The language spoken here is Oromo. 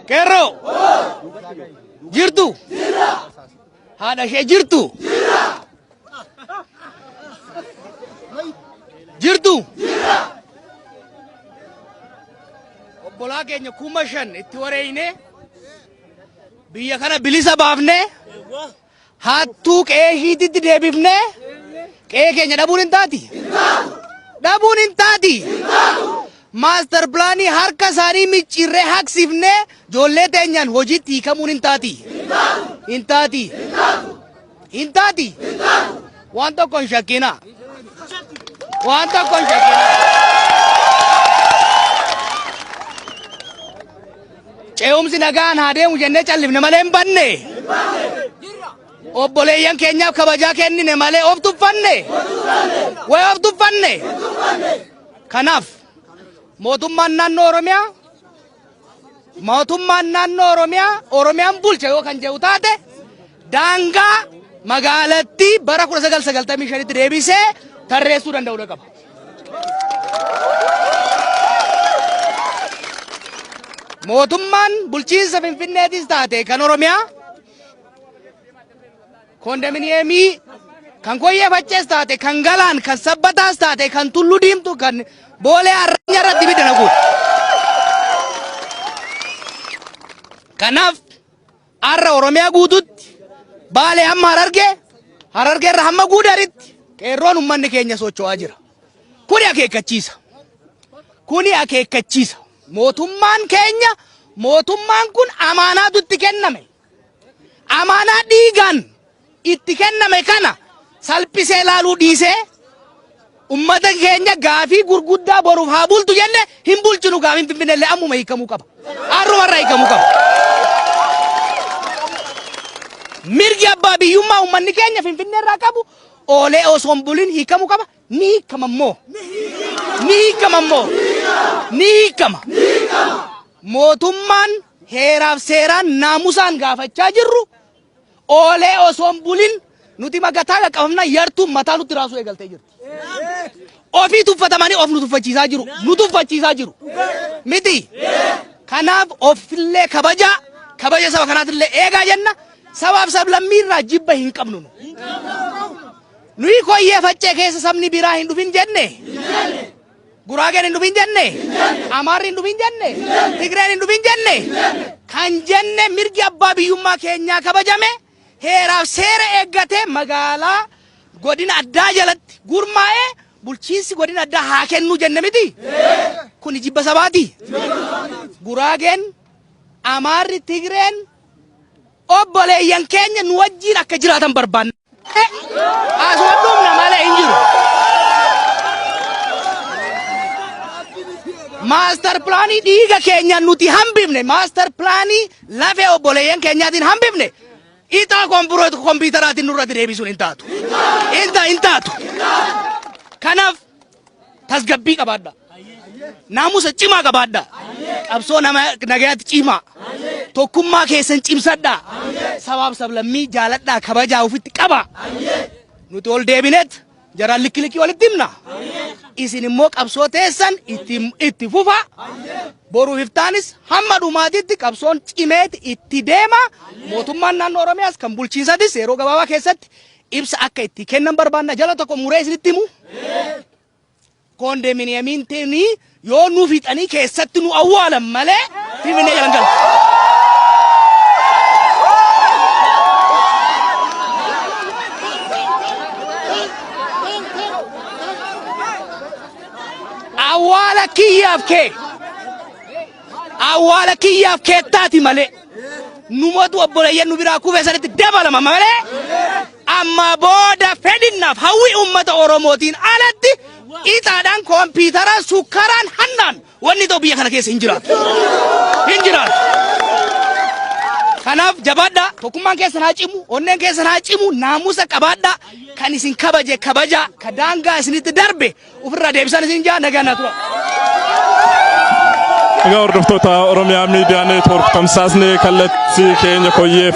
Qeerroo! Jirtu? Haadha ishee jirtu? Jirtu? Obbolaa keenya 5000 itti wareeyne biyya kana bilisa baafne hattuu qe'ee ishiititti deebifne qe'ee keenya dhabuun hin taati? Dhabuun hin taati? Maastar pilaanii harka isaanii micciirree haqsifnee ijoollee teenyaan hojiitti hiikamuun hin taati? Hin taati? Hin taati? Waan tokko hin shakkinaa. Waan tokko hin shakkinaa. Ce'umsi nagaan haa deemu jennee callifne malee hin banne. Obboleeyyan keenyaaf kabajaa kennine malee of tuffanne. Way of tuffanne. Kanaaf mootummaan naannoo Oromiyaa mootummaan naannoo Oromiyaa Oromiyaan bulcha yoo kan jedhu taate daangaa magaalattii bara 1995tti deebisee tarreessuu danda'uu qaba. Mootummaan bulchiinsa Finfinneetis taate kan Oromiyaa kondominiyeemii kan Koyyee Faccees taate kan Galaan kan Sabbataas taate kan Tullu Diimtuu kan Boolee Arranya irratti ibidda naquudha. Kanaaf har'a Oromiyaa guututti Baalee hamma Harargee, Harargee irra hamma Guudaritti qeerroon uummanni keenya socho'aa jira. Kuni akeekkachiisa. Kuni akeekkachiisa. Mootummaan keenya mootummaan kun amaanaatu itti kenname. Amaanaa dhiigaan itti kenname kana salphisee ilaaluu dhiisee ummata keenya gaafii gurguddaa boruuf haa bultu jenne hin bulchinu gaafiin Finfinneellee ammuma hiikamuu qaba. Har'uma irraa hiikamuu qaba. Mirgi abbaa biyyummaa uummanni keenya Finfinnee irraa qabu oolee osoo hin bulin hiikamuu qaba. Ni hiikama immoo. Ni hiikama immoo. Ni hiikama. Mootummaan heeraaf seeraan naamusaan gaafachaa jirru oolee osoo hin bulin nuti magataa qaqqabamna yartuun mataa nutti raasuu eegaltee jirti. Ofii tuffatamanii of nu tuffachiisaa jiru. Nu tuffachiisaa jiru. Miti. Kanaaf ofillee kabajaa kabaja saba kanaatillee eegaa jenna. Sabaaf sablammiirraa jibba hin qabnu nu. Nuyi koyyee faccee keessa sabni biraa hin dhufin jenne. Guraageen hin dhufin jenne. Amaarri hin dhufin jenne. Tigreen hin dhufin jenne. Kan jenne mirgi abbaa biyyummaa keenyaa kabajame heeraaf seera eeggatee magaalaa godina addaa jalatti gurmaa'ee bulchiinsi godina addaa haa kennuu jenne miti. Kuni jibba sabaati. Guraageen, Amaarri, Tigreen obboleeyyan keenya nu wajjiin akka jiraatan barbaanna. Asuma dhumna malee hin jiru. Maastar pilaanii dhiiga keenya nuti hambifne maastar pilaanii lafee obboleeyyan keenyaatiin hambifne ixaa kompiitaraatiin nurratti deebisuun hin taatu. Hin taatu. Kanaaf tasgabbii qabaadha. Naamusa cimaa qabaadha. Qabsoo nama nagayaatti cimaa. Tokkummaa keessan cimsadha. Sabaaf sablammii jaaladhaa kabajaa ofitti qaba. Nuti ol deebineet jaraan likki likkii walitti himna. Isin immoo qabsoo teessan itti fufa. Boruuf iftaanis hamma dhumaatitti qabsoon cimeet itti deema. Mootummaan naannoo Oromiyaas kan bulchiinsatis yeroo gabaabaa keessatti ibsa akka itti kennan barbaanna. Jala tokko muree isinitti himu. Koondeminiyemiin tuni yoo nu fixanii keessatti nu awwaalan malee Finfinnee jalan galu. Awwaala kiyyaaf kee awwaala kiyyaaf keettaati malee numatu obboleeyyan nu biraa kufee sanitti dabalama malee Amma booda fedhinnaaf hawwii uummata Oromootiin alatti ixaadhaan, kompiitaraan, sukkaraan, hannaan wanni ta'u biyya kana keessa hin jiraatu. Hin jiraatu. Kanaaf jabaadhaa, tokkummaan keessan haa cimu, onneen keessan haa cimu, naamusa qabaadhaa, kan isin kabaje kabajaa, ka daangaa isinitti darbe ofirraa deebisaan isin jaa nagaa naa tura. Egaa hordoftoota Oromiyaa Miidiyaa Neetwoork tamsaasni kallattii keenya koyyee.